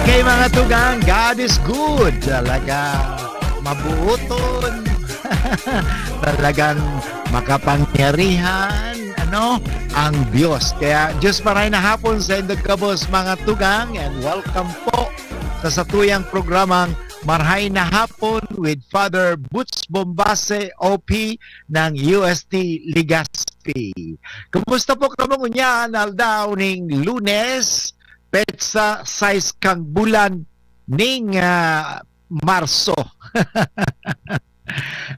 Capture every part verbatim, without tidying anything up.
Okay, mga tugang, God is good. Talaga mabuoton. Talagang makapangyarihan, ano, ang Diyos. Kaya, Diyos maray na hapon sa indog kabos, mga tugang, and welcome po sa satuyang programang Marhay na Hapon with Father Boots Bombase, O P ng U S T Legazpi. Kumusta po kamo ngunyan, aldaw ning Lunes, petsa sais kan bulan ning, ah, Marso?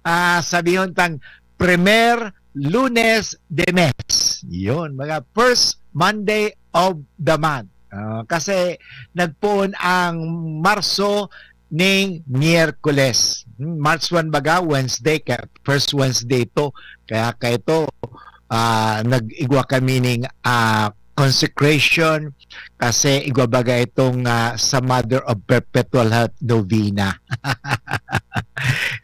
Ah, sabihon tang primer Lunes de mes. Yun, mga first Monday of the month. Ah, kasi nagpoon ang Marso ning Miyerkules. Hmm, March one baga, Wednesday, kaya first Wednesday to. Kaya kaito, ah, nag-igwa kami ning, ah, consecration kasi igwa baga itong, ah, sa Mother of Perpetual Help Novena.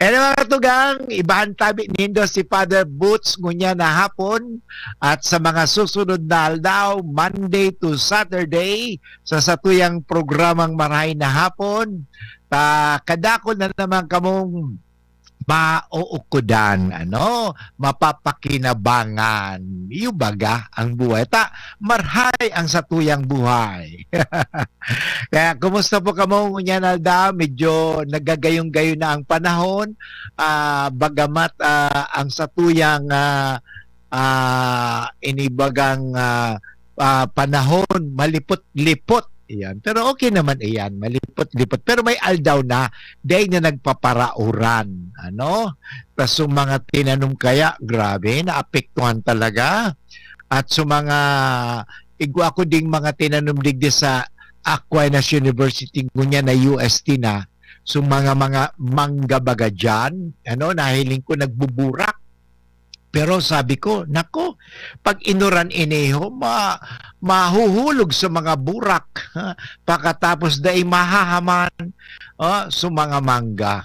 Hello, mga tugang, ibahan tabi nindo si Father Boots ngunyan na hapon at sa mga susunod na aldaw, Monday to Saturday, sa satuyang programang Marhay na Hapon, ta kadakol na naman kamong maookodan, ano, mapapakinabangan. Iyo baga ang buhay. Ta, marhay ang satuyang buhay. Kaya, kumusta po kamo ngunyan, aldaw? Medyo nagagayong-gayo na ang panahon. Ah, bagamat, ah, ang satuyang, ah, ah, inibagang, ah, ah, panahon, malipot-lipot. Iyan. Pero okay naman iyan, malipot-lipot. Pero may aldaw na, dahil na nagpaparauran. Ano? Tas yung mga tinanom kaya, grabe, naapektuhan talaga. At sa mga, igwa ko ding mga tinanom digdi sa Aquinas University, ngunyan na U S T na. So, mga, mga mangga baga dyan, ano, nahiling ko nagbuburak. Pero sabi ko, "Nako, pag inuran ini ho, ma-, mahuhulog sa mga burak, ha? Pakatapos dai mahahaman, ah, sa mga mangga."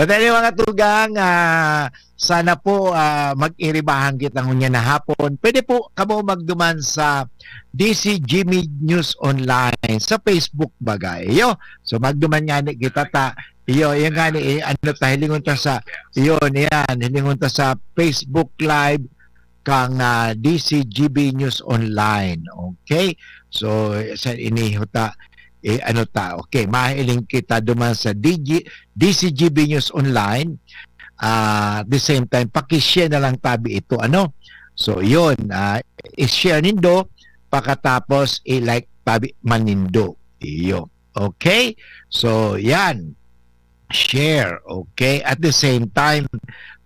But anyway, mga tugang, ah, sana po, ah, mag-iribahan kita ngunyan na hapon. Pwede po kamo magduman sa D C G B News Online sa Facebook baga. Iyo. So, magduman nga ni kita ta. Iyo, yan nga ni, eh, ano ta, hilingon ta sa, iyon, yan, hilingon ta sa Facebook Live kang, ah, D C G B News Online. Okay? So, sa iniho ta, eh, ano ta, okay, mahiling kita duman sa D G, D C G B News Online. Ah, at the same time, paki-share na lang tabi ito, ano? So, yun, ah, i-share nindo, pakatapos i-like tabi man nindo. Iyo. Okay? So, yan. Share. Okay? At the same time,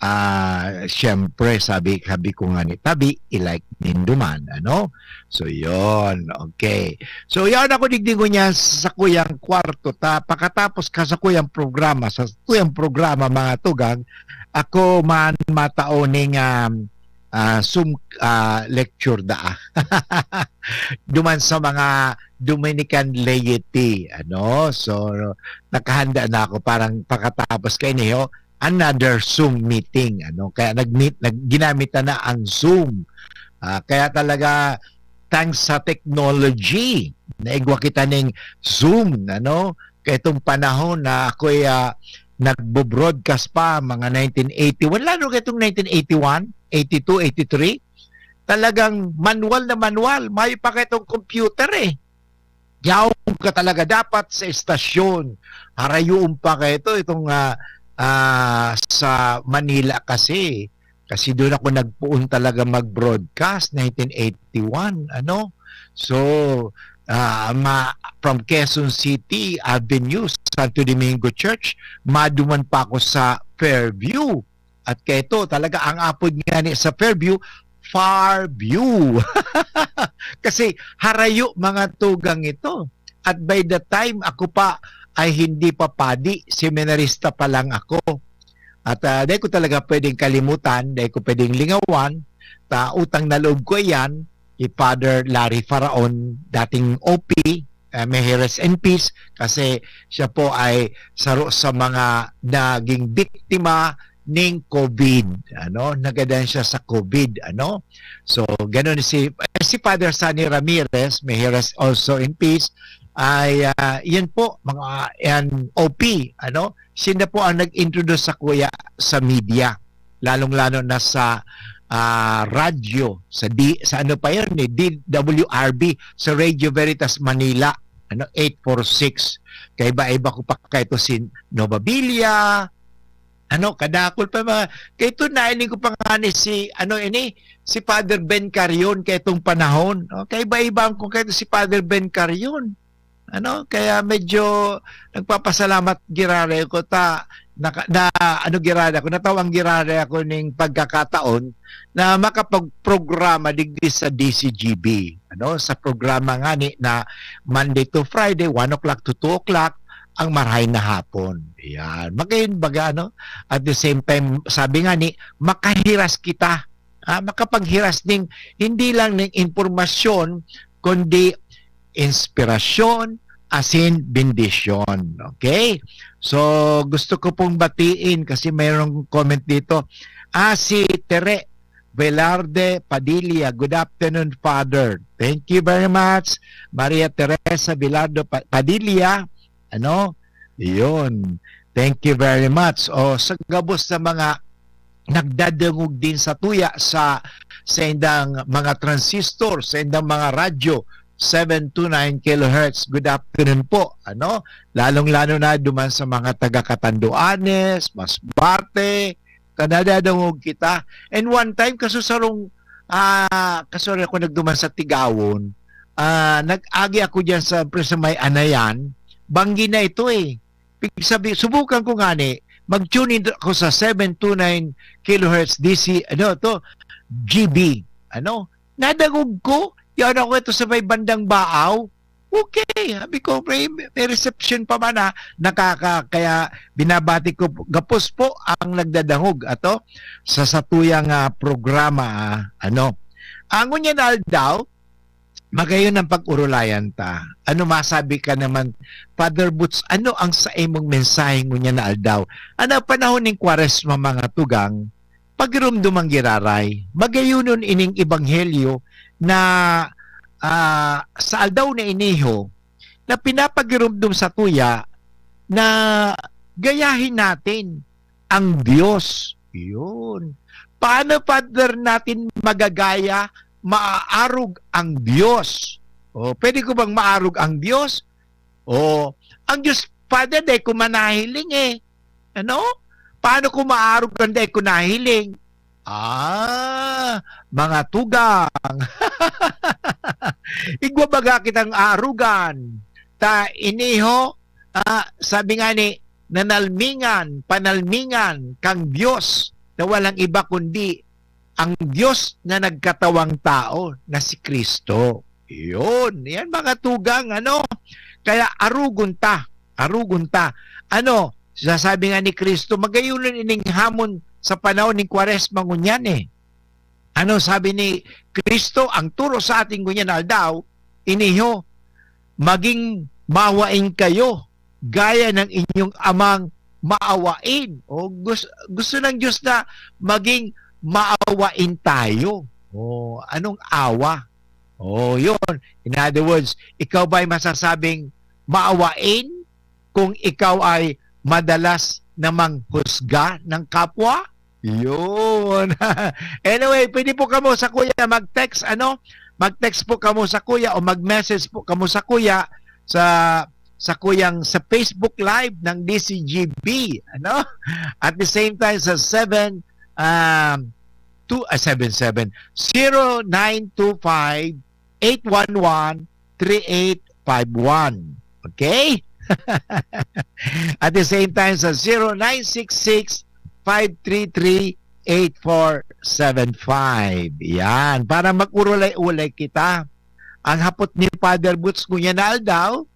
ah, siyempre, sabi, sabi ko nga ni tabi, i-like nindo man, ano? So, yon. Okay. So, yan ako digdi ngunyan sa kuyang kwarto. Ta, pakatapos ka sa kuyang programa, sa kuyang programa, mga tugang, ako man matao ning, um, ah, sum-, ah, lecture da. Duman sa mga Dominican laity, ano? So, nakahanda na ako, parang pakatapos kaini, ho, another Zoom meeting, ano? Kaya nag-meet, nag-, ginamit na, na ang Zoom. Ah, kaya talaga, thanks sa technology, naigwa kita ning Zoom, ano? Kaya itong panahon na ako'y, ah, nagbo-broadcast pa, mga nineteen eighty-one, lalo kaya itong nineteen eighty-one, eighty-two, eighty-three, talagang manual na manual. Mayo pa kaya itong computer, eh. Yaon ka talaga dapat sa estasyon. Harayoon pa kaya ito, itong, ah, ah, sa Manila kasi. Kasi doon ako nagpoon talaga mag-broadcast, nineteen eighty-one, ano? So, ah, ma-, from Quezon City, Avenue, Santo Domingo Church, maduman pa ako sa Fairview. At kaito, talaga ang apod nga ni sa Fairview, Far View. Kasi harayo mga tugang ito. At by the time ako pa ay hindi pa padi, seminarista pa lang ako. At, ah, dai ko talaga pwedeng kalimutan, dai ko pwedeng lingawan, ta utang na loob ko iyan, i Father Larry Faraon, dating O P, ah, may he rest in peace, kasi siya po ay saro sa mga naging biktima ning COVID, ano, nagadan siya sa COVID, ano. So, ganun si, eh, si Father Sonny Ramirez, may he rest also in peace, ay, ah, yun po, mga N O P, ano, siya na po ang nag-introduce sa kuya sa media, lalong-lalo na sa, ah, radyo, sa di-, sa ano pa yun, eh, D W R B, sa Radio Veritas Manila, ano, eight four six. Kaiba-iba ko pa kaito si Nova Villa, ano, kadakol pa mga, kaito nailing ko pa nga ni si, ano, ini, si Father Ben Carion kaitong panahon, no? Kaiba-iba ko kaito si Father Ben Carion. Ano, kaya medyo nagpapasalamat giraray ako ta, naka-, na, ano, giraray ako, natawang giraray ako ning pagkakataon na makapagprograma digdi sa D C G B, ano, sa programa ngani na Monday to Friday, one o'clock to two o'clock, ang Marahay na Hapon. Yan. Magayon baga, ano? At the same time, sabi ngani, makahiras kita. Ah, makapaghiras ning, hindi lang ning impormasyon, kundi inspirasyon, asin bendisyon. Okay? So, gusto ko pong batiin kasi mayroong comment dito. Ah, si Tere Velarde Padilla. Good afternoon, Father. Thank you very much. Maria Teresa Velardo Pa-, Padilla. Ano? Yun. Thank you very much. O, sa gabos na mga nagdadangog din sa tuya sa, sa indang mga transistor, sa indang mga radyo, seven two nine kilohertz. Good afternoon po. Ano? Lalong-lalo na duman sa mga taga Catanduanes, Masbate, kadadadangog kita. And one time, kasusarong, ah, kasuri ako nagduman sa Tigawon, ah, nag-agi ako diyan sa, sa may Anayan, banggi na ito eh. Ibig sabi, subukan ko ngani, mag-tune in ako sa seven two nine kilohertz D C, ano to, G B. Ano? Nadangog ko, yan ako ito sa may bandang Baaw. Okay, sabi ko, may, may reception pa man, ah, nakaka-, kaya binabati ko, gapos po ang nagdadangog, ato, sa satuyang, ah, programa, ah, ano. Ang ngunyan na aldaw, magayon ang pag-urulayan ta. Ano masabi ka naman, Father Boots, ano ang sa imong mensahe ngunyan na aldaw? Ano panahon ning Kwaresma, mga tugang, pagirumdom ang giraray. Magayonon ining ebanghelyo na, ah, sa aldaw na iniho, na pinapagirumdom sa tuya na gayahin natin ang Diyos. Yun. Paano, Father, natin magagaya, maaarog ang Diyos? O, pwede ko bang maarog ang Diyos? O, ang Diyos, Father, dai ko manahiling eh. Ano? Paano ko maarog ang dai ko nahiling? Ah, mga tugang. Igwa baga kitang arugan. Ta iniho, ah, sabi nga ni, nanalmingan, panalmingan kang Dios na walang iba kundi ang Dios na nagkatawang tao na si Kristo. Yun. Yan, mga tugang, ano? Kaya arugon ta. Arugon ta. Ano? Sasabi nga ni Kristo, magayonon ining hamon sa panahon ning Kwaresma ngunyan eh. Ano sabi ni Kristo? Ang turo sa ating ngunyan na aldaw, iniho, maging mawain kayo gaya ng inyong amang maawain. O gus-, gusto ng Diyos na maging maawain tayo. O, anong awa? O, yun. In other words, ikaw ba'y masasabing maawain kung ikaw ay madalas na manghusga ng kapwa? Yun. Anyway, pwede po kamo sa kuya mag-text, ano? Mag-text po kamo sa kuya o mag-message po kamo sa kuya sa, sa kuyang sa Facebook Live ng D C G B, ano? At the same time sa seven, um, two, ah, seven seven, zero nine two five, eight one one, three eight five one. Okay? At the same time sa zero nine six six, five three three, eight four seven five. Yan. Para mag-urulay-ulay kita. Ang hapot ni Father Boots ngunyan na aldaw,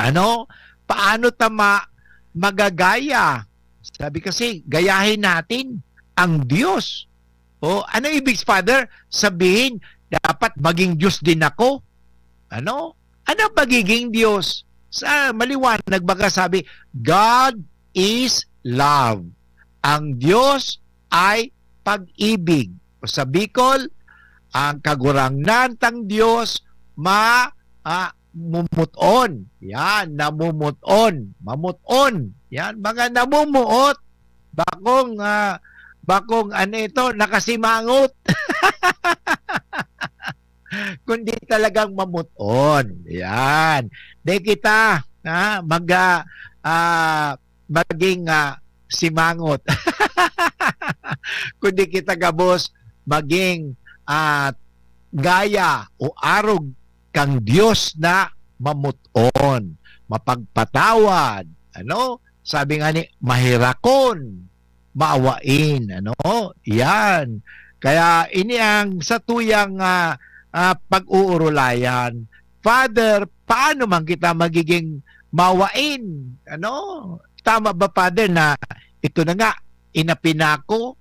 ano, paano ta ma-, magagaya? Sabi kasi, gayahin natin ang Diyos. O, ano ibig, Father, sabihin? Dapat maging Diyos din ako? Ano? Ano pagiging Diyos? Sa maliwanag baga sabi, "God is love." Ang Diyos ay pag-ibig. O sa Bicol, ang Kagurangnan tang Diyos ma-, ah, mumut-on. Yan, namumut-on. Mamut-on. Yan, mga namumuot. Bakong, ah, bakong ano ito, nakasimangot. Kundi talagang mamut-on. Yan. Di kita, ha, mag, ah, ah, maging, ah, simangot. Kundi kita gabos maging, ah, gaya o arog kan Dios na mamot-on, mapagpatawad, ano? Sabi nga ni, maherakon, maawain, ano? Yan. Kaya ini ang satuyang, ah, ah, pag-uurulayan. Father, paano man kita magiging maawain? Ano? Tama ba, Father, na ito na nga, inapi na ako?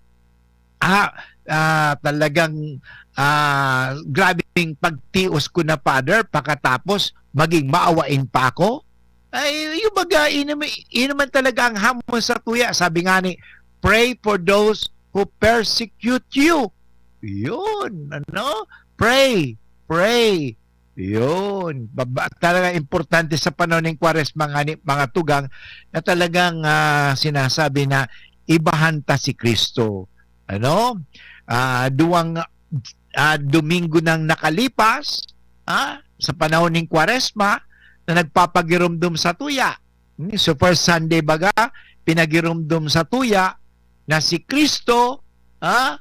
Ah, ah, talagang, ah, grabeng pagtios ko na, Father, pakatapos maging maawain pa ako? Ay, yung baga, yun naman, yun naman talaga ang hamon satuya. Sabi nga ni, "Pray for those who persecute you." Yun, ano? Pray, pray. Yun. Baba, talaga importante sa panahon ng Kwaresma nga ni, mga tugang, na talagang, ah, sinasabi na ibahan ta si Kristo. Ano? Ah, duwang, ah, Domingo nang nakalipas, ah, sa panahon ng Kwaresma, na nagpapagiromdom satuya. Hmm, so, first Sunday baga, pinagiromdom satuya na si Kristo, ah,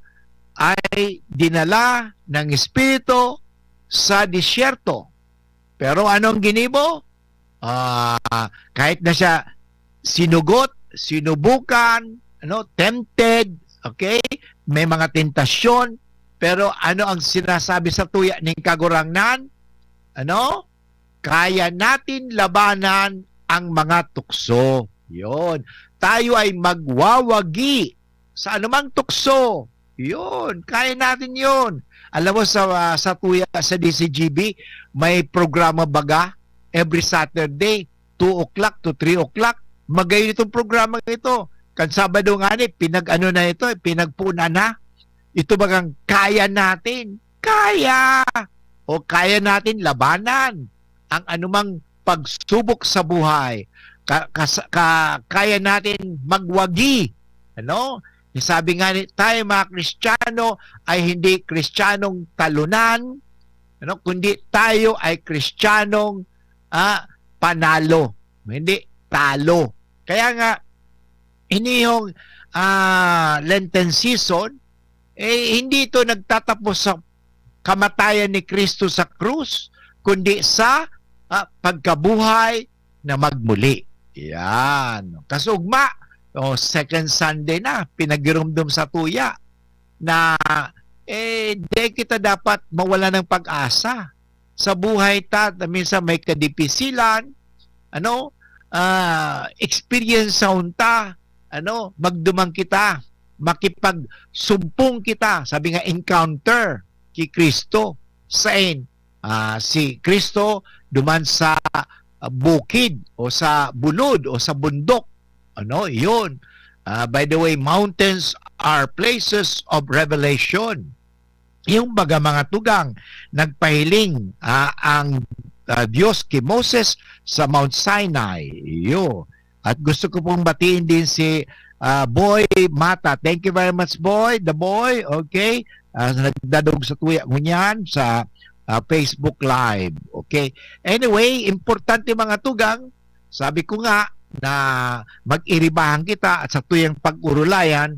ay dinala ng Espiritu sa disyerto. Pero anong ginibo? Ah, kahit na siya sinugot, sinubukan, ano, tempted, okay? May mga tentasyon, pero ano ang sinasabi satuya ning Kagurangnan? Ano? Kaya natin labanan ang mga tukso. Yun. Tayo ay magwawagi sa anumang tukso. Yun. Kaya natin yun. Alam mo, sa, ah, satuya, sa D C G B, may programa baga every Saturday, two o'clock to three o'clock. Magayon itong programa ito. Kan Sabado nga ni, pinag-ano na ito, eh, pinagpunan na. Ito bagang kaya natin. Kaya! O kaya natin labanan ang anumang pagsubok sa buhay. Ka-, kas-, ka-, kaya natin magwagi. Ano? Sabi nga ni, tayo mga Kristiyano ay hindi Kristiyanong talunan, ano, kundi tayo ay Kristiyanong, ah, panalo. Hindi talo. Kaya nga, inihong, ah, Lenten season, eh, hindi ito nagtatapos sa kamatayan ni Kristo sa krus, kundi sa, ah, pagkabuhay na magmuli. Yan. Kasugma, o, second Sunday na, pinagirumdom satuya na, eh, di kita dapat mawala ng pag-asa. Sa buhay ta, na minsan may kadipisilan, ano, ah, experience sa unta, ano, magduman kita, makipagsumpong kita, sabi nga, encounter ki Kristo. Sain, ah, si Kristo duman sa, ah, bukid o sa bulod o sa bundok. Ano, yun. Ah, by the way, mountains are places of revelation. Yung baga mga tugang, nagpahiling, ah, ang, ah, Diyos ki Moses sa Mount Sinai. Iyo. At gusto ko pong batiin din si, ah, Boy Mata. Thank you very much, Boy. The Boy, okay? Ah, nagdadog satuya ngunyan sa, ah, Facebook Live. Okay? Anyway, importante mga tugang, sabi ko nga na mag-iribahan kita at satuyang pag-urulayan,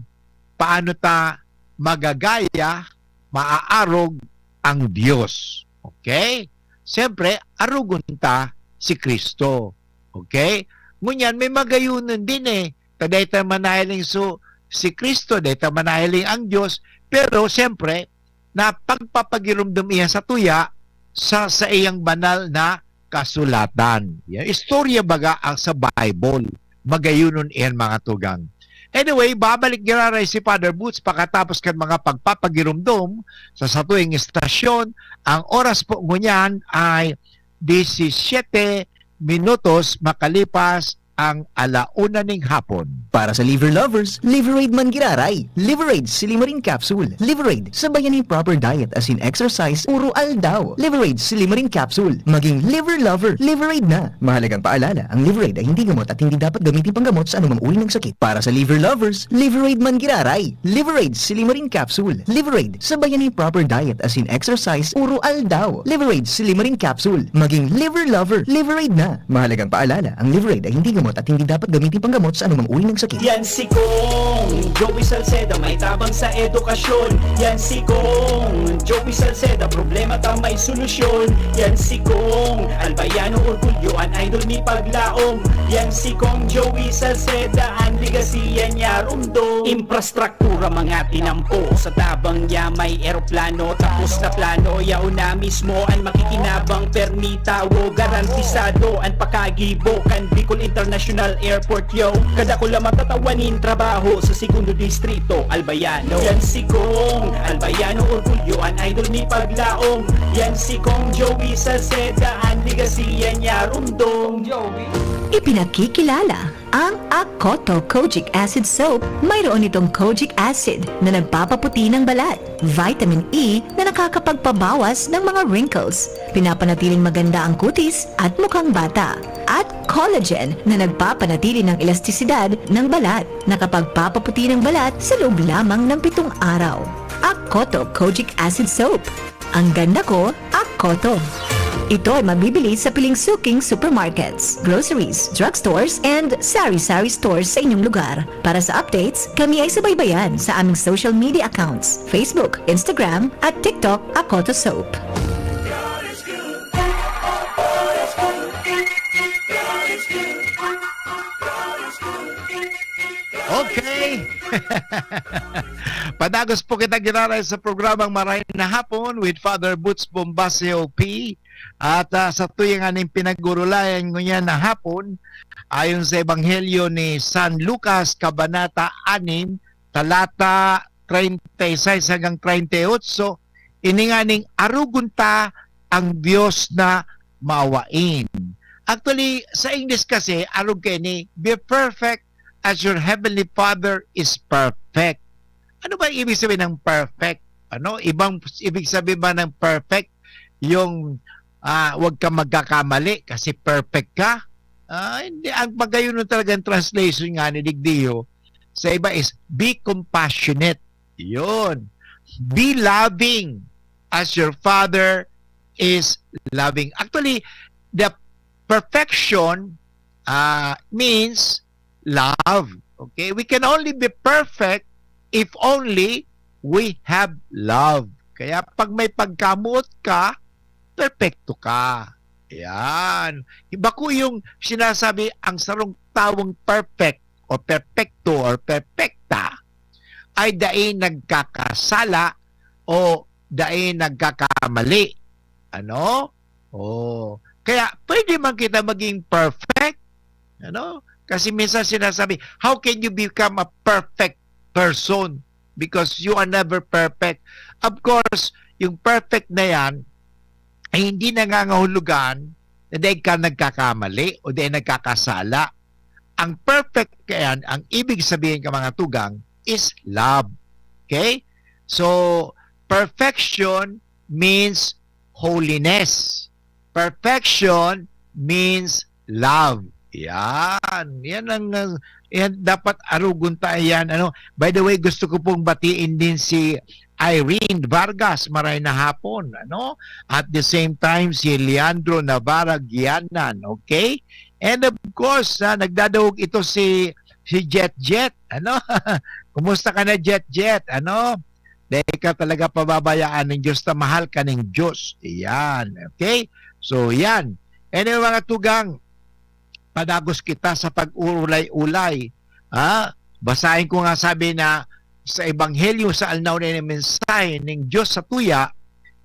paano ta magagaya, maaarog ang Diyos. Okay? Siyempre, arogon ta si Kristo. Okay? Ngunyan, may magayunon din eh. Ta dai ta manahiling so, si Kristo, dai ta manahiling ang Diyos, pero siyempre, na pagpapagirumdom iyan satuya sa saiyang banal na kasulatan. Yan, istorya baga ang sa Bible. Magayunon iyan, mga tugang. Anyway, babalik giraray si Father Boots pakatapos kan mga pagpapagirumdom sa satuing istasyon. Ang oras po ngunyan ay disisyete minutos makalipas ang alauna ning hapon. Para sa liver lovers, Liverade man giraray. Liverade Silimarin Capsule. Liverade, sabayan nin proper diet asin exercise uro aldaw. Liverade Silimarin Capsule. Maging liver lover, Liverade na. Mahalagang paalala, ang Liverade ay hindi gamot at hindi dapat gamitin panggamot sa anumang uri ng sakit. Para sa liver lovers, Liverade man giraray. Liverade Silimarin Capsule. Liverade, sabayan nin proper diet asin exercise uro aldaw. Liverade Silimarin Capsule. Maging liver lover, Liverade na. Mahalagang paalala, ang Liverade ay hindi gamot at hindi dapat gamitin panggamot sa anumang uri ng sakit. Yan si Kong Joey Salceda, may tabang sa edukasyon. Yan si Kong Joey Salceda, problema ta may solusyon. Yan si Kong Albayano, orgulyo an idol ni paglaom. Yan si Kong Joey Salceda, an legacy yan niya rumdom. Infrastruktura mga tinampo, sa tabang niya may eroplano. Tapos na plano, yaon na mismo an makikinabang, permi tawo, garantisado an pakagibo kan Bicol International Airport, yo. Kadakula matatawanin trabaho sa segundo distrito, Albayano. Yan si Kong Albayano, orgulyo an idol ni paglaom. Yan si Kong Joey Salceda, an legacy yan niya rumdom. Ipinakikilala ang Akoto Kojic Acid Soap. Mayroon itong kojic acid na nagpapaputi ng balat, vitamin E na nakakapagpabawas ng mga wrinkles, pinapanatiling maganda ang kutis at mukhang bata, at collagen na nagpapanatili ng elastisidad ng balat, nakapagpapaputi ng balat sa loob lamang ng pitong araw. Akoto Kojic Acid Soap. Ang ganda ko, Akoto. Ito ay mabibili sa piling suking supermarkets, groceries, drugstores, and sari-sari stores sa inyong lugar. Para sa updates, kami ay subaybayan sa aming social media accounts, Facebook, Instagram, at TikTok, Akoto Soap. Okay. Padagos po kita giraray sa programang Maray na Hapon with Father Boots Bombaseo P. At ah, sa tuya nga ning pinag-urulayan ngunyan na hapon, ayon sa Ebanghelyo ni San Lucas, Kabanata anim, talata treinta y seis hanggang treinta y ocho, ini nga ning arugon ta ang Dios na mawain. Actually, sa English kasi, arog kaini, "Be perfect as your heavenly Father is perfect." Ano ba ibig sabihin ng perfect? Ano? Ibang ibig sabihin ba ng perfect? Yung ah, wag kang magkakamali kasi perfect ka? Ah, hindi. Ang pagkayuno talagang translation nga ni Digdiyo sa iba is, "Be compassionate." Yun. "Be loving as your Father is loving." Actually, the perfection ah, means love. Okay? We can only be perfect if only we have love. Kaya pag may pagkamuot ka, perpekto ka. Yan. Iba ko yung sinasabi, ang sarong tawong perfect o perpekto or perpekta ay dai nagkakasala o dai nagkakamali. Ano? Oh. Kaya pwede man kita maging perfect. Ano? Kasi minsan sinasabi, "How can you become a perfect person? Because you are never perfect." Of course, yung perfect na yan, ay hindi nangangahulugan na dahil ka nagkakamali o dahil nagkakasala. Ang perfect kayan, ang ibig sabihin ka mga tugang, is love. Okay? So, perfection means holiness. Perfection means love. Yan. Yan ang uh, yan dapat arugon ta yan. Ano, by the way, gusto ko pong batiin din si Irene Vargas, maray na hapon, ano? At the same time si Leandro Navarra Gianan, okay? And of course, ah, nagdadahog ito si si Jet Jet, ano? Kumusta ka na, Jet Jet? Ano? Dai ka talaga pababayaan ng Diyos na mahal ka ng Diyos. Iyan, okay? So, yan. Anyway, mga tugang, padagos kita sa pag-uulay-ulay. Ha? Basahin ko nga sabi na sa Ebanghelyo sa alnaw na ini, mensahe ning Diyos sa tuya,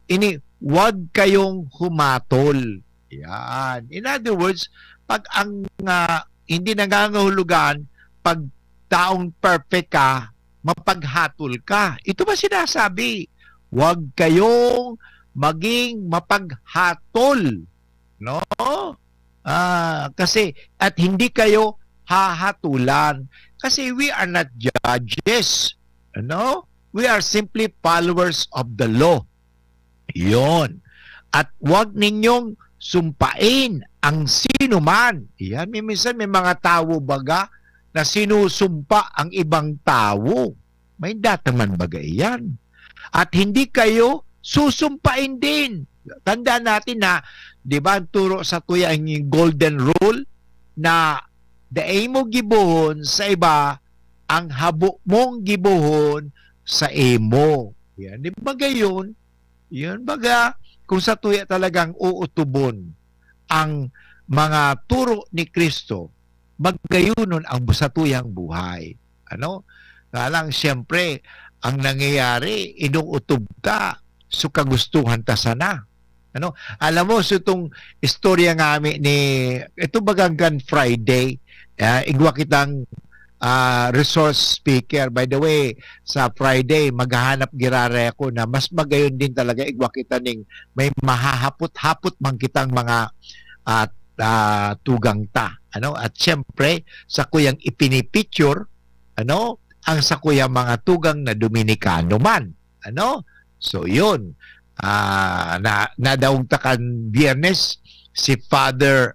ini, "Wag kayong humatol." Yan. In other words, pag ang ah, hindi nangangahulugan, pag taong perfect ka, mapaghatol ka. Ito ba sinasabi? Huwag kayong maging mapaghatol, no? Ah, kasi, at hindi kayo hahatolan. Kasi we are not judges. Ano? We are simply followers of the law. Yon. At huwag ninyong sumpain ang sinuman. Yan, may minsan may mga tawo baga na sinusumpa ang ibang tawo. May dataman baga iyan. At hindi kayo susumpain din. Tandaan natin na, di ba, ang turo sa tuya ang golden rule na dai mo gibohon sa iba ang habo mong gibohon sa imo. Yan. Di ba gayon? Yun, baga, kung sa tuya talagang uutubon ang mga turo ni Kristo, magayunon ang bu-, sa tuyang buhay. Ano? Nga lang, siyempre, ang nangyayari, inuutob ta, so kagustuhan ta sana. Ano? Alam mo, so itong istorya nga mi ni, ito bagang kan Friday, ah, igwa kitang, ah, resource speaker. By the way, sa Friday, maghahanap giraray ako na mas magayon din talaga igwa kita ning may mahahapot-hapot man kitang mga, ah, ah, tugang ta. Ano? At siyempre, sa kuyang ipinipicture, ano, ang sa kuyang mga tugang na Dominikano man. Ano? So, yun. Ah, na, nadaog ta kan Biyernes, si Father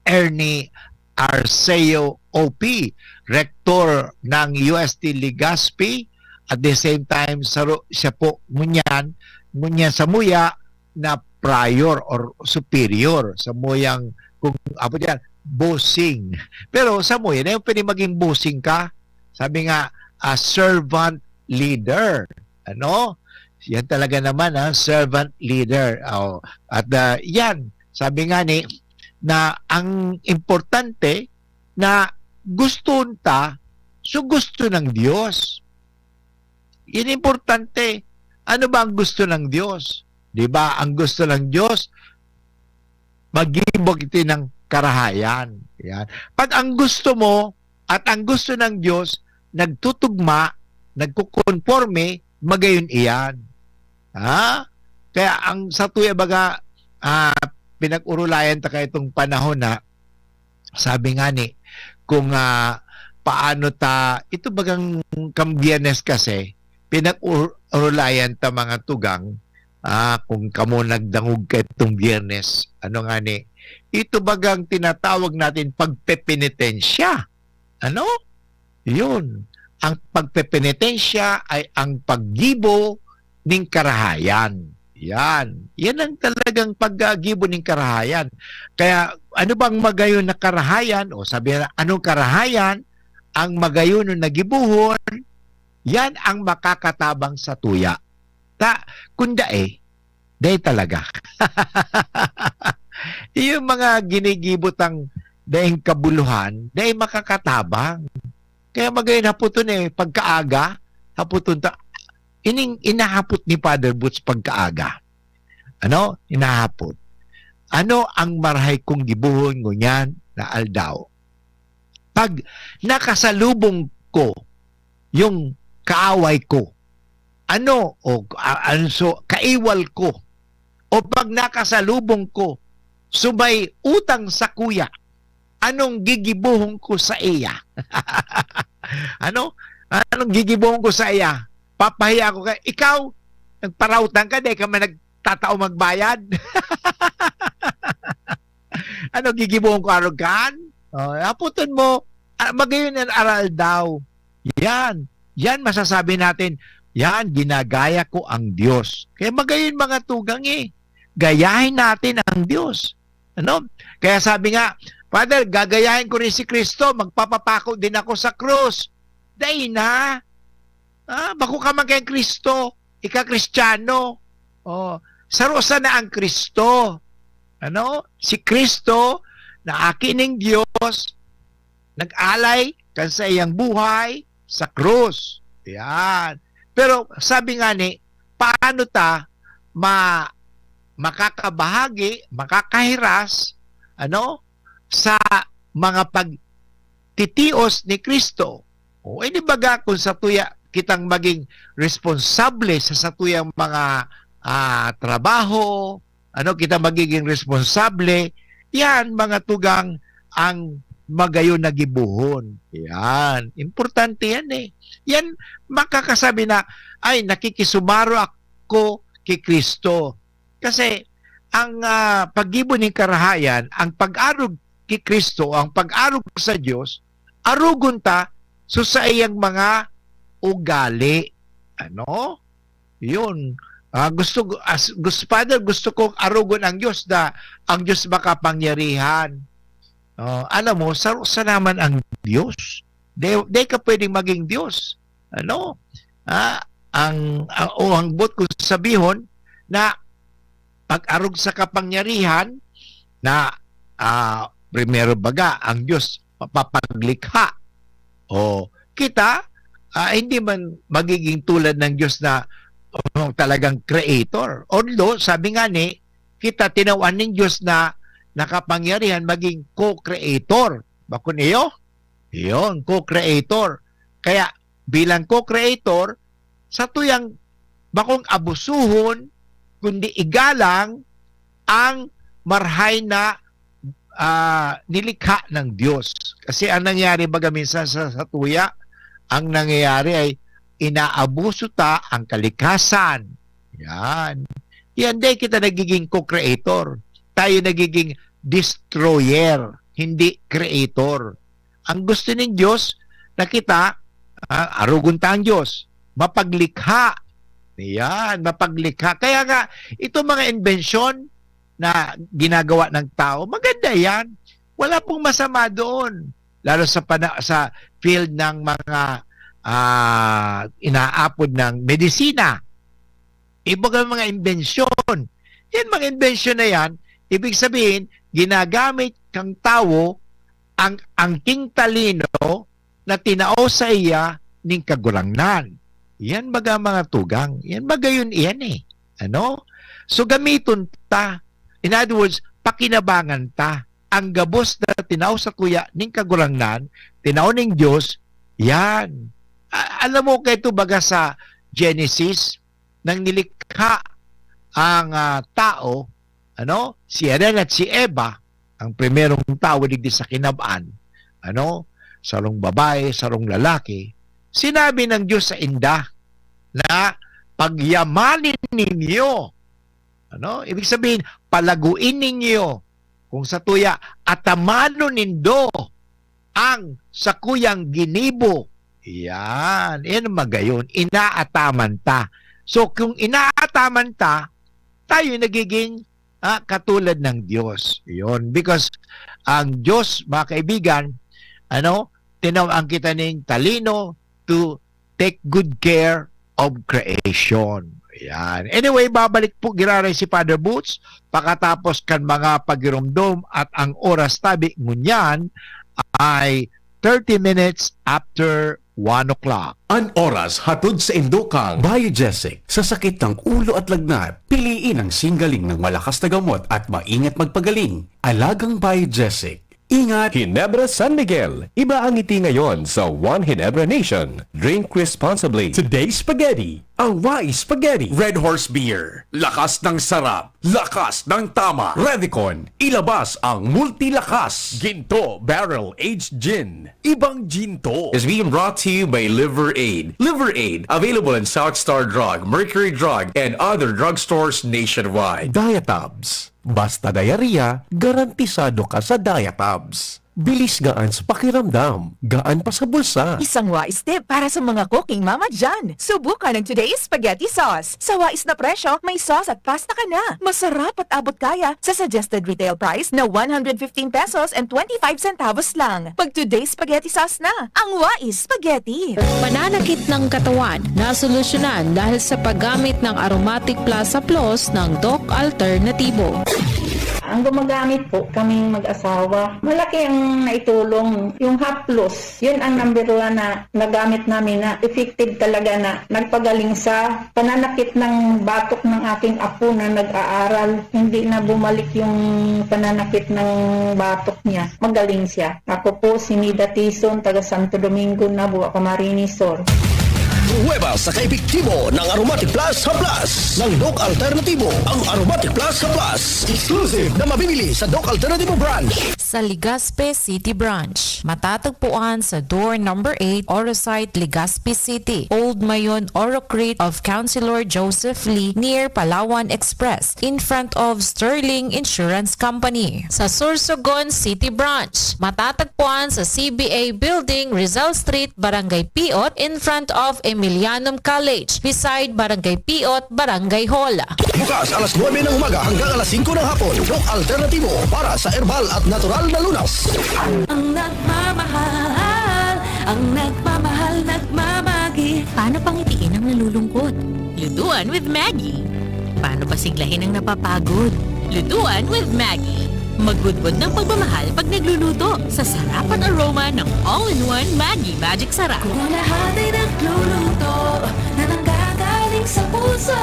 Ernie Arceo O P, Rector ng U S T Legazpi. At the same time, saro, siya po ngunyan, ngunyan samuya na prior or superior. Samuyang, kung apo diyan, bossing. Pero samuya na yung pwede maging bossing ka. Sabi nga, a servant leader. Ano? Yan talaga naman, ha? Servant leader. Oh. At, ah, yan, sabi nga ni, na ang importante na gusto ta, so gusto ng Diyos. Yan importante. Ano ba ang gusto ng Diyos? Di ba, ang gusto ng Diyos, maggibo kita ng karahayan. Yan. Pag ang gusto mo at ang gusto ng Diyos nagtutugma, nagkukonforme, magayon iyan. Ha? Kaya ang sa tuya baga, ah, pinag-urulayan ta kaitong panahon na, sabi nga ni, kung, ah, paano ta, ito bagang kan Biyernes kasi, pinag-urulayan ta mga tugang, ah, kung kamo nagdangog kaitong Biyernes, ano nga ni, ito bagang tinatawag natin pagpepenitensya. Ano? Yun. Ang pagpepenitensya ay ang paggibo ning karahayan. Yan. Yan ang talagang paggibo ning karahayan. Kaya, ano bang magayon na karahayan? O sabi na, anong karahayan? Ang magayon na gibohon, yan ang makakatabang sa tuya. Ta, kunda eh, dai talaga. Yung mga ginigibo tang daing kabuluhan, dai makakatabang. Kaya magayon haputon eh, pagkaaga, haputon ta, ining inahapot ni Father Boots pagkaaga. Ano? Inahapot. Ano ang marahay kong gibohon ngunyan na aldaw? Pag nakasalubong ko yung kaaway ko, ano, o, a-, ano, so, kaiwal ko, o pag nakasalubong ko, so may utang sa kuya, anong gigibohon ko sa iya? Ano? Anong gigibohon ko sa iya? Papahiya ko kay, ikaw, nagparautang ka, dai ka man nagtatao magbayad. Ano, gigibohon ko arogan? Oh, haputon mo, ah, magayon an aral daw. Yan. Yan masasabi natin, yan, ginagaya ko ang Diyos. Kaya magayon mga tugang eh. Gayahin natin ang Diyos. Ano? Kaya sabi nga, "Father, gagayahin ko rin si Kristo, magpapapako din ako sa krus." Dai na. Ah, bako ka man kay Kristo, ika Kristiyano. Oh, saro sana ang Kristo. Ano? Si Kristo na aki ning Dios, nag-alay kan saiyang buhay sa krus. Yan. Pero sabi nga ni, paano ta ma-, makakabahagi, makakahiras, ano, sa mga pagtitios ni Kristo? O, eh, di baga kung sa tuya kitang maging responsable sa satuyang mga, ah, trabaho, ano, kita magiging responsable, yan, mga tugang, ang magayon na gibohon. Yan. Importante yan eh. Yan, makakasabi na, "Ay, nakikisumaro ako ki Kristo." Kasi, ang, ah, paggibo nin karahayan, ang pag-arog ki Kristo, ang pag-arog sa Dios, arogon ta sa saiyang mga ugali. Ano? Yun. Ah, gusto, as, gusto, Father, gusto kong arogon ang Dios na ang Dios makapangyarihan. Oh, alam mo, sa, sa naman ang Dios. Di, di ka pwedeng maging Dios. Ano? Ah, ang, ang, o ang buot kong sabihon na pag-arog sa kapangyarihan na, ah, primero baga, ang Dios mapapaglikha. O, kita, ah, hindi man magiging tulad ng Dios na, oh, talagang creator. Although, sabi nga ni, kita tinawan nin Dios na nakapangyarihan maging co-creator. Bakun iyo? Iyon, co-creator. Kaya, bilang co-creator, sa tuyang bakong abusuhon, kundi igalang ang marhay na, ah, nilikha ng Dios. Kasi ang nangyari baga minsan sa, sa tuya, ang nangyayari ay inaabuso ta ang kalikasan. Yan. Yan, di kita nagiging co-creator. Tayo nagiging destroyer, hindi creator. Ang gusto nin Diyos na kita, ah, arogon ta ang Diyos. Mapaglikha. Yan, mapaglikha. Kaya nga, itong mga inbensyon na ginagawa ng tao, maganda yan. Wala pong masama doon. Lalo sa pana-, sa field ng mga, ah, inaapod ng medisina. Ibaga mga imbensyon. Yan mga imbensyon na yan, ibig sabihin, ginagamit kang tawo ang, ang king talino na tinao sa iya ning Kagurangnan. Yan baga mga tugang. Yan baga yun iyan eh. Ano? So, gamiton ta. In other words, pakinabangan ta. Ang gabos na tinao sa tuya ning Kagurangnan, tinao ning Diyos, yan. A-, alam mo, kaya ito baga sa Genesis, nang nilikha ang, ah, tao, ano, si Adan at si Eva, ang primerong tawo digdi sa kinab-an, ano, sarong babae, sarong lalaki, sinabi ng Diyos sa inda na pagyamanin ninyo, ano, ibig sabihin, palaguin ninyo, kung sa tuya, atamanon nindo ang sakuyang ginibo. Yan, yan ang magayon, inaataman ta. So, kung inaataman ta, tayo nagiging, ah, katulad ng Diyos. Yun, because ang Diyos, mga kaibigan, ano, tinawag kita ning talino to take good care of creation. Yan. Anyway, babalik po giraray si Father Boots pakatapos kan mga pagiromdom, at ang oras tabi ngunyan ay thirty minutes after one o'clock. An oras hatod sa indukang Biogesic. Sa sakit ng ulo at lagnat, piliin ang singgaling ng malakas na gamot at maingat magpagaling. Alagang Biogesic. Ingat! Ginebra San Miguel. Iba ang ngiti ngayon sa One Ginebra Nation. Drink responsibly. Today's Spaghetti. Ang Wai Spaghetti. Red Horse Beer. Lakas ng sarap. Lakas ng tama. Redicon. Ilabas ang multilakas. Ginto Barrel Aged Gin. Ibang Ginto. Is being brought to you by Liver Aid. Liver Aid. Available in South Star Drug, Mercury Drug, and other drugstores nationwide. Diatabs. Basta diarrhea, garantisado ka sa Diatabs. Bilis gaan sa pakiramdam, gaan pa sa bulsa. Isang wais tip para sa mga cooking mama dyan. Subukan ang Today's Spaghetti Sauce. Sa wais na presyo, may sauce at pasta ka na. Masarap at abot kaya sa suggested retail price na one hundred fifteen pesos and twenty-five centavos lang. Pag Today's Spaghetti Sauce na, ang wais spaghetti. Pananakit ng katawan, nasolusyonan dahil sa paggamit ng Aromatic Plus Haplos ng Doc Alternativo. Ang gumagamit po, kaming mag-asawa, malaki ang naitulong. Yung haplos, yun ang number one na nagamit namin na effective talaga na nagpagaling sa pananakit ng batok ng aking apo na nag-aaral. Hindi na bumalik yung pananakit ng batok niya. Magaling siya. Ako po si Mida Tison, taga Santo Domingo, Nabua, Camarines Sur. Pruweba sa kaepektibo ng Aromatic Plus Haplas ng Doc Alternativo. Ang Aromatic Plus Haplas, exclusive na mabibili sa Doc Alternativo Branch. Legazpi City Branch. Matatagpuan sa door number eight, Oro Site, Legazpi City, Old Mayon, Oro Creek of Councilor Joseph Lee, near Palawan Express, in front of Sterling Insurance Company. Sa Sorsogon City Branch, matatagpuan sa C B A Building, Rizal Street, Barangay Piot, in front of Emilianum College, beside Barangay Piot, Barangay Hall. Bukas alas nuebe ng umaga hanggang alas singko ng hapon. Tok Alternatibo para sa herbal at natural na lunas. Ang nagmamahal, ang nagmamahal, nagmamagi. Paano pangitiin ang nalulungkot? Lutuan with Maggie. Paano pasiglahin ang napapagod? Lutuan with Maggie. Magudbod ng pagmamahal pag nagluluto sa sarap at aroma ng all-in-one Maggie Magic Sarap. Kung lahat ay nagluluto na nanggagaling sa puso,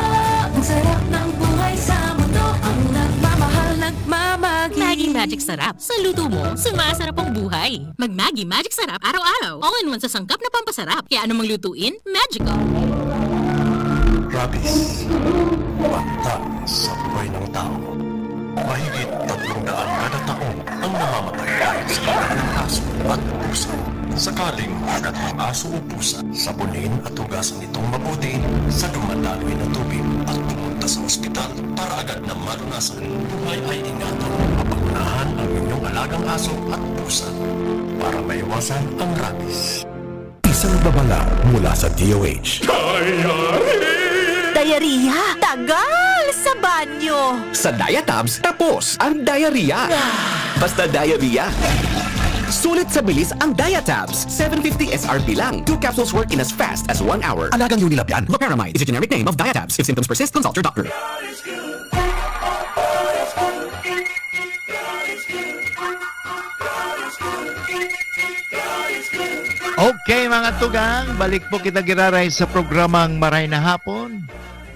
ang sarap ng buhay sa mundo, ang nagmamahal, nagmamagi. Maggie Magic Sarap, sa luto mo, sumasarap ang buhay. Mag Maggie Magic Sarap araw-araw. All-in-one sa sangkap na pampasarap. Kaya anumang lutuin, magical. Rabies. Banta sa buhay ng tao. Mahigit tatlong daan kada taon ang namamatay dahil sa pagkain ng aso at pusa. Sakaling hagat ng aso o pusa, sabunin at hugasan itong mabuti sa dumadaloy na tubig at pumunta sa ospital para agad na malunasan. Buhay ay ingatan. Mapangunahan ang inyong alagang aso at pusa para maiwasan ang rabies. Isang babala mula sa D O H. Diarrhea? Tagal sa banyo! Sa Diatabs, tapos ang diarrhea. Basta diarrhea. Sulit sa bilis ang Diatabs. Seven fifty S R P lang. Two capsules work in as fast as one hour. Alagang Unilab yan. Loperamide is a generic name of Diatabs. If symptoms persist, consult your doctor. Okay, mga tugang, balik po kita giraray sa programang Maray na Hapon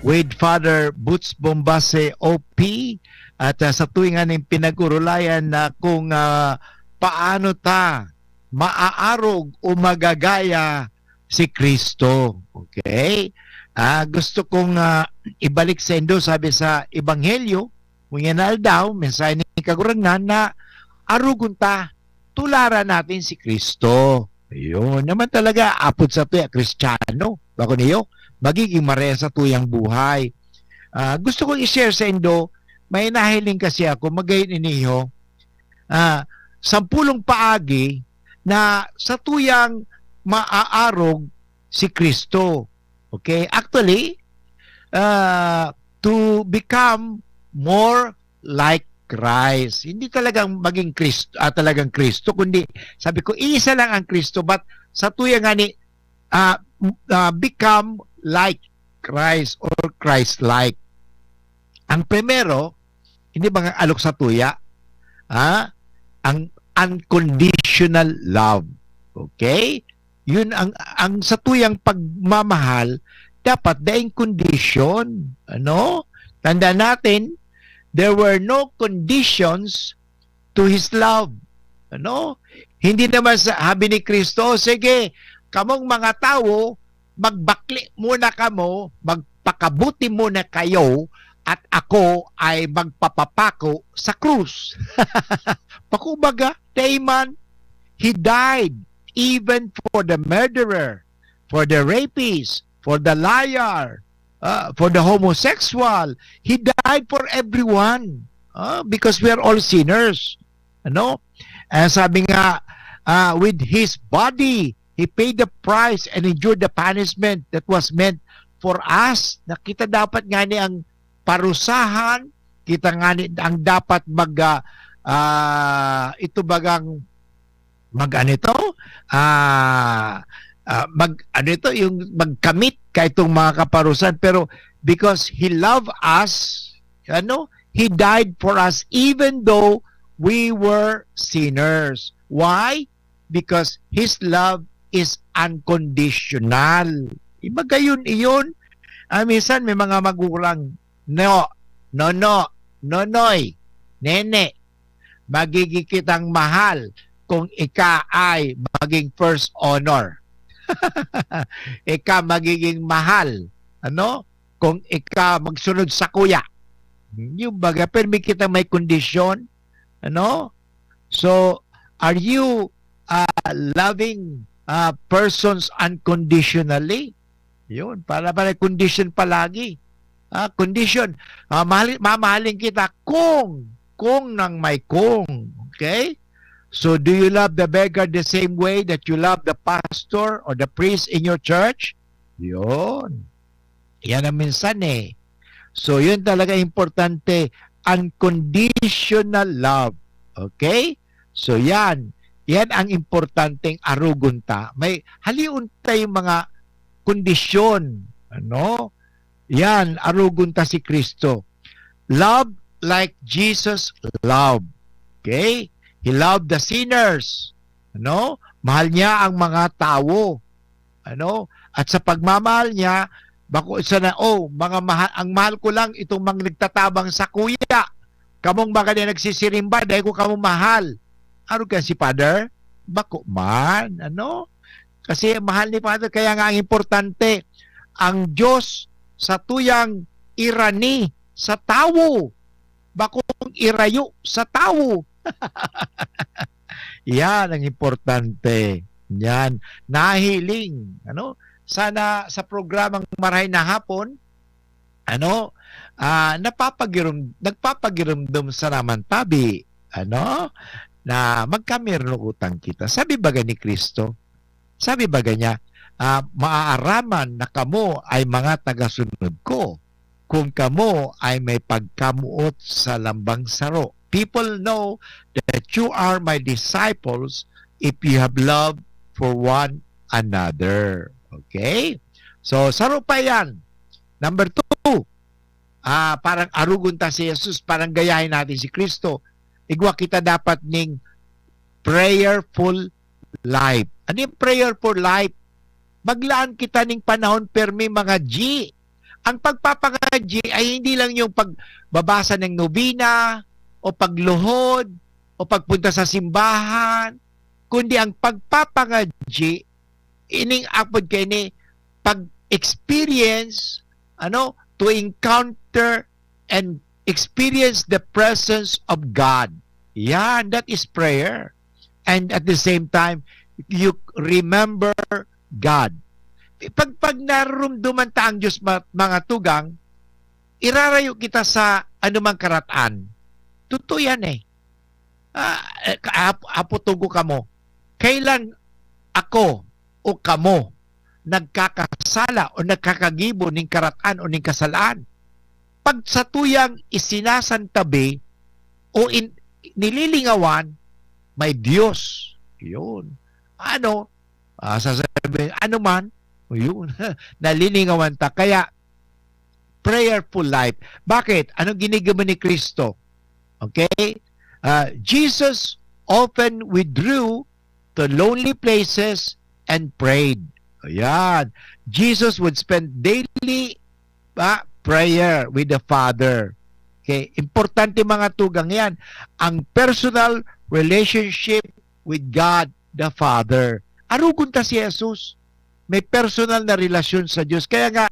with Father Boots Bombase, O P, at, ah, sa tuwing aning pinag-urulayan na kung, ah, paano ta maaarog o magagaya si Kristo. Okay? Ah, gusto kong, ah, ibalik sa indo, sabi sa Ebanghelyo, ngunyan na aldaw, mensahe ni Kagurangnan na arugon ta, tularan natin si Kristo. Ayun. Naman talaga, apod sa tuya, Kristiyano. Bako niyo, magiging maray sa tuyang buhay. Ah, gusto kong i-share sa indo, may nahiling kasi ako, magayon iniho, ah, sampulong paagi na sa tuyang maaarog si Kristo. Okay? Actually, ah, to become more like Christ. Hindi talagang maging Kristo, ah, talagang Kristo, kundi sabi ko, isa lang ang Kristo, but sa tuya nga ni, ah, m-, ah, become like Christ or Christ-like. Ang primero, hindi ba nga alok sa tuya? Ha? Ang unconditional love. Okay? Yun ang, ang sa tuyang pagmamahal, dapat daing kondisyon. Ano? Tandaan natin, there were no conditions to his love. Ano? Hindi naman sa, habi ni Kristo, "Sige, kamong mga tawo, magbakle muna kamo, magpakabuti muna kayo, at ako ay magpapapako sa krus." Pakumbaga, dai man, he died even for the murderer, for the rapist, for the liar, ah, for the homosexual. He died for everyone, ah, because we are all sinners. Ano? And sabi nga, ah, with his body, he paid the price and endured the punishment that was meant for us. Na kita dapat nga ni ang parusahan, kita nga ni ang dapat mag, ah, ah, ito bagang mag ano ito? Ah, ah, mag ano ito, yung magkamit kaitong mga kaparusahan. Pero because he loved us, ano, he died for us even though we were sinners. Why? Because his love is unconditional. Iba gayon iyon. Ah, minsan may mga magulang, "No, no, no, nonoy, nene, magiging kitang mahal kung ika ay maging first honor." Ika magiging mahal, ano, kung ika magsunod sa kuya. Yung baga, permi kita may kondisyon, ano? So, are you uh, loving uh, persons unconditionally? Yun, para ba condition palagi? Ah, condition. Ah, mahal, mamahalin kita kung, kung nang may kung. Okay? So, do you love the beggar the same way that you love the pastor or the priest in your church? Yun. Yan ang minsan eh. So, yun talaga importante, unconditional love. Okay? So, yan. Yan ang importanteng arugon ta. May halion ta yung mga kondisyon. Ano? Yan, arugon ta si Kristo. Love like Jesus love. Okay? He loved the sinners. Ano? Mahal niya ang mga tawo. Ano? At sa pagmamahal niya, bako sana, "Oh, mga mahal, ang mahal ko lang itong mga nagtatabang sa kuya. Kamong mga na nagsisirimba, dahil ko kamo mahal." Ano ka si Father? Bako man, ano? Kasi mahal ni Father, kaya nga ang importante, ang Diyos sa tuyang irani sa tawo, bakong irayo sa tawo. Yan ang importante. Yan. Nahiling. Ano? Sana sa programang Marahay na Hapon, ano, ah, napapagirum-, nagpapagirumdom sa naman tabi, ano, na magkamirnukutan kita. Sabi baga ni Kristo, sabi baga niya, ah, "Maaaraman na kamo ay mga tagasunod ko, kung kamo ay may pagkamoot sa lambang saro. People know that you are my disciples if you have love for one another." Okay? So, saro pa yan. Number two, ah, parang arugon ta si Jesus, parang gayahin natin si Kristo. Igwa kita dapat ning prayerful life. Ano yung prayerful life? Maglaan kita ning panahon permi mga G. Ang pagpapangadji ay hindi lang yung pagbabasa ng nobina o pagluhod o pagpunta sa simbahan, kundi ang pagpapangadji, ining apod kay ni pag-experience, ano, to encounter and experience the presence of God. Yan, that is prayer. And at the same time, you remember God. Pag, pag narumduman ta ang Diyos, ma-, mga tugang, irarayo kita sa anumang karatan. Totoo yan eh. Ah, eh, ka-, ap-, apo tugo kamo. Kailan ako o kamo nagkakasala o nagkakagibo ning karatan o ning kasalaan? Pag satuyang isinasantabi o in-, nililingawan, may Diyos. Yun. Ano? Ah, sasabihin, ano man? O yun. Nalilingawan ta. Kaya, prayerful life. Bakit? Anong ginigibo ni Kristo? Okay? Ah, Jesus often withdrew to lonely places and prayed. Ayan. Jesus would spend daily, ah, prayer with the Father. Okay? Importante, mga tugang, yan. Ang personal relationship with God the Father. Arugon ta si Jesus. May personal na relasyon sa Diyos. Kaya nga,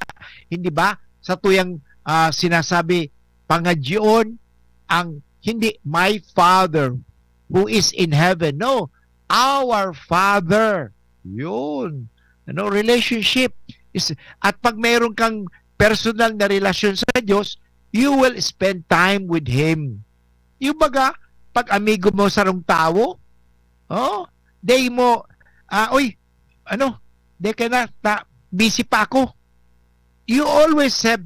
hindi ba, sa tuyang, ah, sinasabi, pangadyoon ang hindi, "My Father who is in heaven." No, "Our Father." Yun. Ano, relationship. Is, at pag mayroon kang personal na relasyon sa Diyos, you will spend time with Him. Yung baga, pag amigo mo sarong tawo, oh, day mo, ah, "Uy, ano, day ka na, ta, busy pa ako." You always have,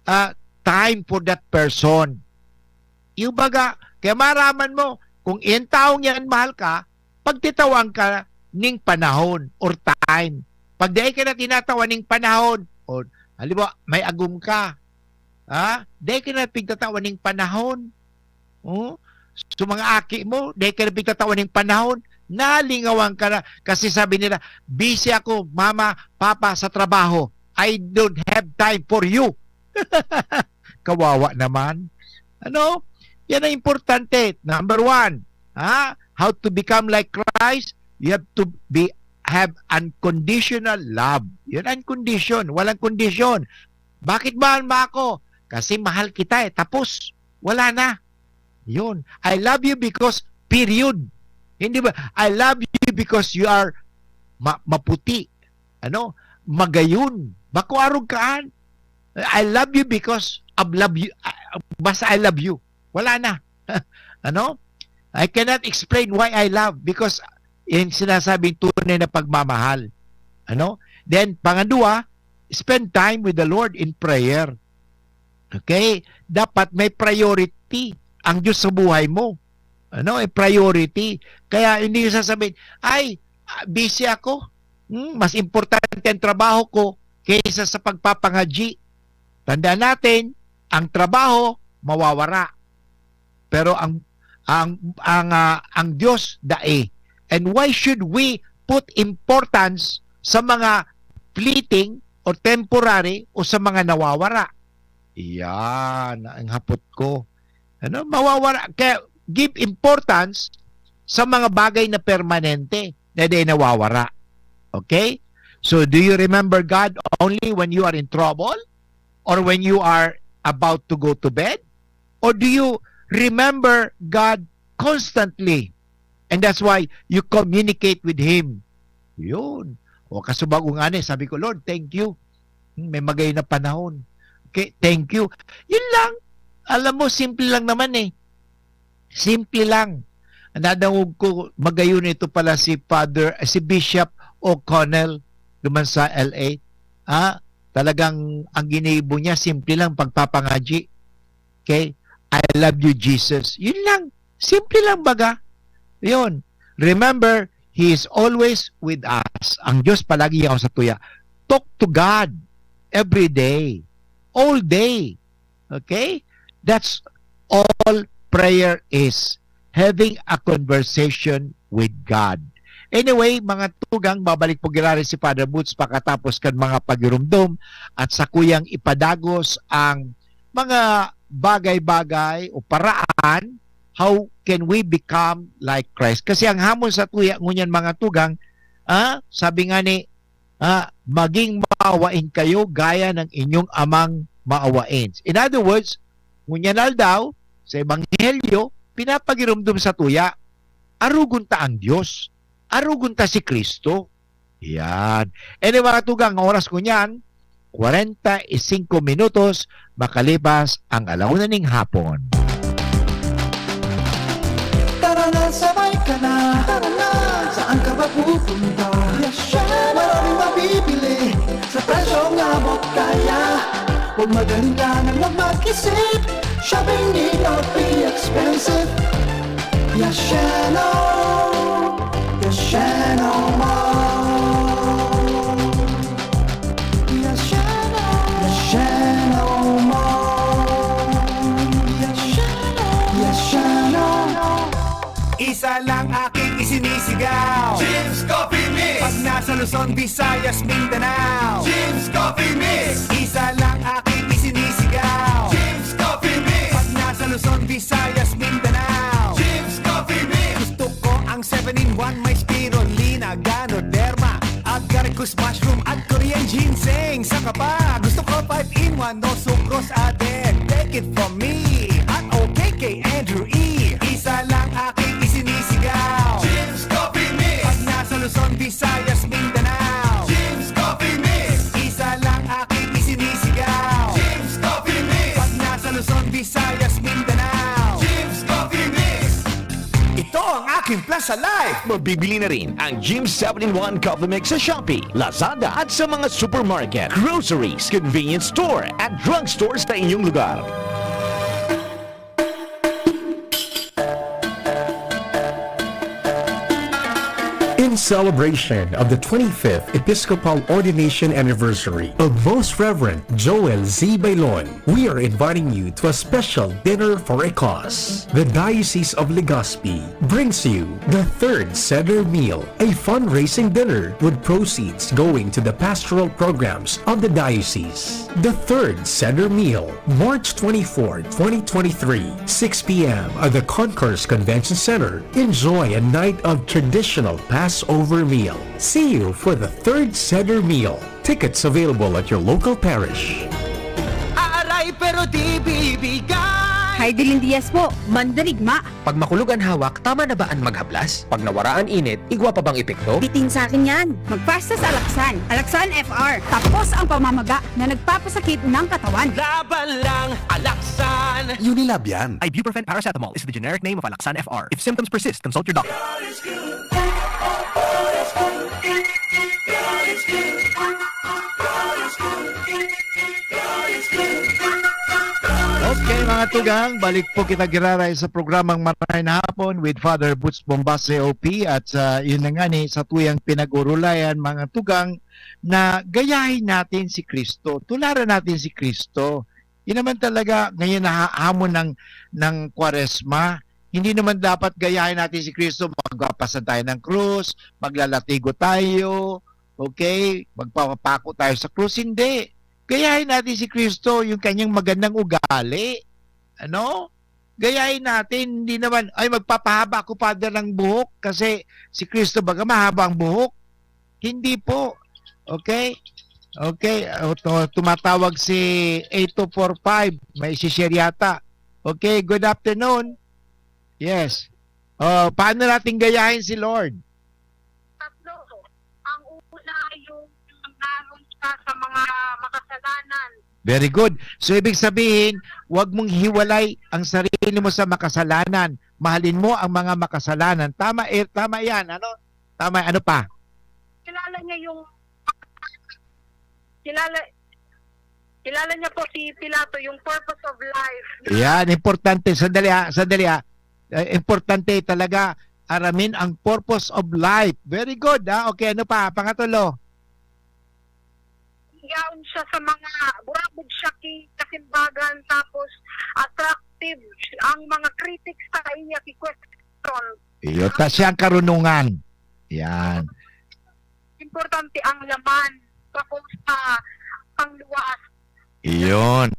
ah, time for that person. Yung baga, kaya maraman mo, kung iyang taong yan mahal ka, pagtitawan ka ning panahon or time. Pag dai ka na tinatawan ning panahon, o, halimbawa, may agom ka, ha? Dai ka na pigtatawan ning panahon. Oh? So, mga aki mo, dai ka na pigtatawan ning panahon, nalingawan ka na. Kasi sabi nila, "Busy ako, mama, papa, sa trabaho. I don't have time for you." Kawawa naman. Ano? Yan ang importante. Number one, ha? How to become like Christ? You have to be, have unconditional love. Yun ang condition. Walang kondisyon. "Bakit mahal mo ako?" "Kasi mahal kita eh. Tapos, wala na." Yun. "I love you because Period. Hindi ba, "I love you because you are ma-, maputi, ano, magayon." Bako arog kaan. "I love you because I love you, ah, basta I love you." Wala na. Ano? I cannot explain why I love, because yung sinasabing tunay na pagmamahal. Ano? Then, pangadwa, spend time with the Lord in prayer. Okay? Dapat may priority ang Diyos sa buhay mo. Ano? May priority. Kaya hindi yung sasabihin, "Ay, ah, busy ako. Hmm, mas importante ang trabaho ko kaysa sa pagpapangadyi." Tandaan natin, ang trabaho mawawara. Pero ang, ang, ang, ah, ang Diyos dai. And why should we put importance sa mga fleeting or temporary o sa mga nawawara? Iyan ang hapot ko. Ano, mawawara. Kaya give importance sa mga bagay na permanente, na di nawawara. Okay? So, do you remember God only when you are in trouble? Or when you are about to go to bed? Or do you remember God constantly? And that's why you communicate with Him. Yun. O kasubag ko nga ni, sabi ko, "Lord, thank you. Hmm, may magayon na panahon. Okay, thank you." Yun lang. Alam mo, simple lang naman eh. Simple lang. Nadangog ko, magayon ito pala si Father, eh, si Bishop O'Connell duman sa L A. Ah, talagang ang ginibo niya, simple lang, pagpapangadyi. Okay? "I love you, Jesus." Yun lang. Simple lang baga. Yun. Remember, He is always with us. Ang Diyos palagi yaon sa tuya. Talk to God every day. All day. Okay? That's all prayer is. Having a conversation with God. Anyway, mga tugang, babalik po giraray si Father Boots pakatapos kan mga pagirumdom at sakuyang ipadagos ang mga bagay-bagay o paraan, how can we become like Christ? Kasi ang hamon sa tuya ngunyan, mga tugang, ah, sabi nga ni, ah, "Maging maawain kayo gaya ng inyong amang maawain." In other words, ngunyan aldaw, sa Ebanghelyo, pinapagirumdom sa tuya, arugon ta ang Dios. Arugon ta si Cristo. Yan. Anyway, mga tugang, ang oras ko niyan, kwarenta y singko minutos makalipas ang alauna ning hapon. Tara na, sabay ka na. Tara na, saan ka ba pupunta? Yes, chef. Maraming mabibili sa presyong abot kaya. Huwag mag-alala, huwag mag-isip. Shopping need not be expensive. Yasheno, Yasheno Mall. Yasheno, Yasheno Mall. Yasheno, Yasheno. Isa lang aking isinisigaw. Jim's Coffee Mix. Pag nasa Luzon, Visayas, Mindanao. Jim's Coffee Mix. Isa lang aking isinisigaw. Jim's Coffee Mix. Pag nasa Luzon, Visayas, Mindanao. Jim's Coffee Mix. Gusto ko ang seven-in-one, may spirulina, ganoderma, agaricus mushroom at Korean ginseng. Saka pa, gusto ko five-in-one, no sucrose added. Take it from me, at okay kay Andrew E. Isa lang aking isinisigaw. Jim's Coffee Mix. Pag nasa Luzon, Visayas, Mindanao. Jim's Coffee Mix. Isa lang aking isinisigaw. Jim's Coffee Mix. Pag nasa Luzon, Visayas, Mindanao. Jim's Coffee Mix. Ito ang aking plan sa life. Mabibili na rin ang Jim seven-in-one Coffee Mix sa Shopee, Lazada at sa mga supermarket, groceries, convenience store at drugstore sa inyong lugar. In celebration of the twenty-fifth Episcopal Ordination Anniversary of Most Reverend Joel Z. Bailon, we are inviting you to a special dinner for a cause. The Diocese of Legazpi brings you the Third Seder Meal, a fundraising dinner with proceeds going to the pastoral programs of the diocese. The Third Seder Meal, March twenty-fourth, twenty twenty-three, six p.m. at the Concourse Convention Center. Enjoy a night of traditional Passover meal. See you for the Third Seder Meal. Tickets available at your local parish. Aaray, pero di bibigay. Heidelin Diaz po, mandarigma. Pag makulog an hawak, tama na ba an maghaplas? Pag nawara an init, igwa pa bang epekto? Bitin sa akin yan. Magpasta sa Alaksan. Alaksan F R. Tapos ang pamamaga na nagpapasakit ng katawan. Laban lang, Alaksan! Unilab yan. Ibuprofen paracetamol is the generic name of Alaxan F R. If symptoms persist, consult your doctor. Okay, mga tugang, balik po kita giraray sa programang Maray na Hapon with Father Boots Bombase O P. At sa yun na nga ni, sa tuyang pinag-urulayan, mga tugang, na gayahin natin si Kristo, tularan natin si Kristo. Yun naman talaga ngayon na hamon ng, ng Kwaresma. Hindi naman dapat gayahin natin si Kristo, magpapasan tayo ng krus, maglalatigo tayo, okay? Magpapapako tayo sa krus. Hindi. Gayahin natin si Kristo, yung kanyang magandang ugali. Ano? Gayahin natin, hindi naman, "Ay, magpapahaba ako, Father, ng buhok kasi si Kristo baga mahaba ang buhok." Hindi po. Okay? Okay, o, to- tumatawag si eight two four five. May isi-share yata. Okay, good afternoon. Yes. Oh, paano natin gayahin si Lord? Tatlo. Ang una, yung naroon siya sa mga makasalanan. Very good. So, ibig sabihin, wag mong hiwalay ang sarili mo sa makasalanan. Mahalin mo ang mga makasalanan. Tama, eh, tama yan. Ano? Tama, ano pa? Kilala niya yung kilala kilala niya po si Pilato, yung purpose of life. Yan, importante. Sandali ha, sandali ha. Eh, importante talaga aramin ang purpose of life. Very good ha. Okay, ano pa? Pangatulo. Yaon siya sa mga burabod siya ki kasimbagan, tapos attractive ang mga critics sa iya ki question. Iyo, ta siyang karunungan. Yan. Importante ang laman, bako sa pangluwas. Iyon.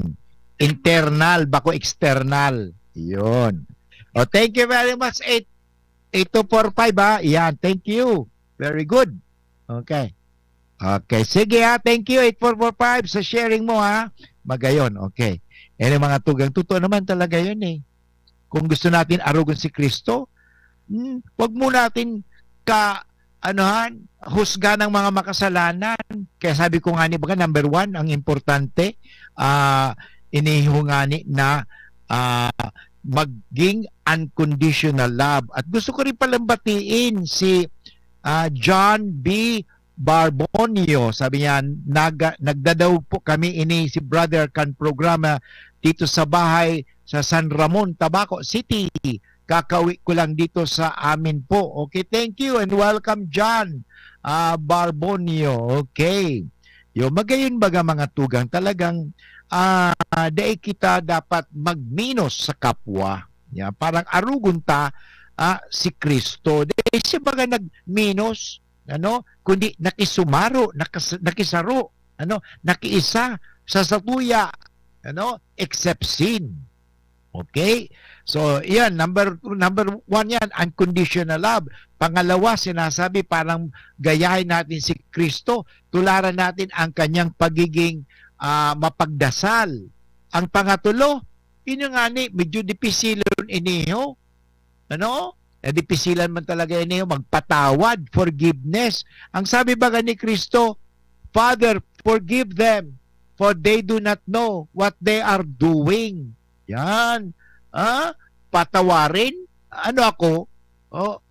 Internal, bako external. Iyon. Oh, thank you very much, eight, eight two four five, ha. Yan, thank you. Very good. Okay. Okay, sige ha. Thank you, eight four four five, sa sharing mo, ha. Magayon, okay. Yan ang mga tugang. Totoo naman talaga yun eh. Kung gusto natin arugon si Kristo, hmm, wag mo natin ka, anuhan, husga ng mga makasalanan. Kaya sabi ko nga ni, baga number one, ang importante, ah, iniho nga ni na, ah, maging unconditional love. At gusto ko rin palang batiin si, ah, John B Barbonio. Sabi niya, "Naga-, nagdadaog po kami ini si brother kan programa dito sa bahay sa San Ramon, Tabaco City. Kakauwi ko lang dito sa amin po." Okay, thank you and welcome, John, ah, Barbonio. Okay. Yo, magayon baga mga tugang, talagang, ah, dai kita dapat magminos sa kapwa. Ya, parang arugon ta, ah, si Kristo. Dai siya baga nagminos, ano, kundi nakisumaro, nakas-, nakisaro, ano, nakiisa sa satuya, ano, except sin. Okay? So, yan, number two, number one yan, unconditional love. Pangalawa, sinasabi, parang gayahin natin si Kristo, tularan natin ang kanyang pagiging, ah, mapagdasal. Ang pangatulo, yun yung nga ni, medyo dipisilon iniho. Ano? Eh, dipisilan man talaga iniho, magpatawad, forgiveness. Ang sabi baga ni Kristo, "Father, forgive them, for they do not know what they are doing." Yan. Ah, patawarin? Ano ako? Oh,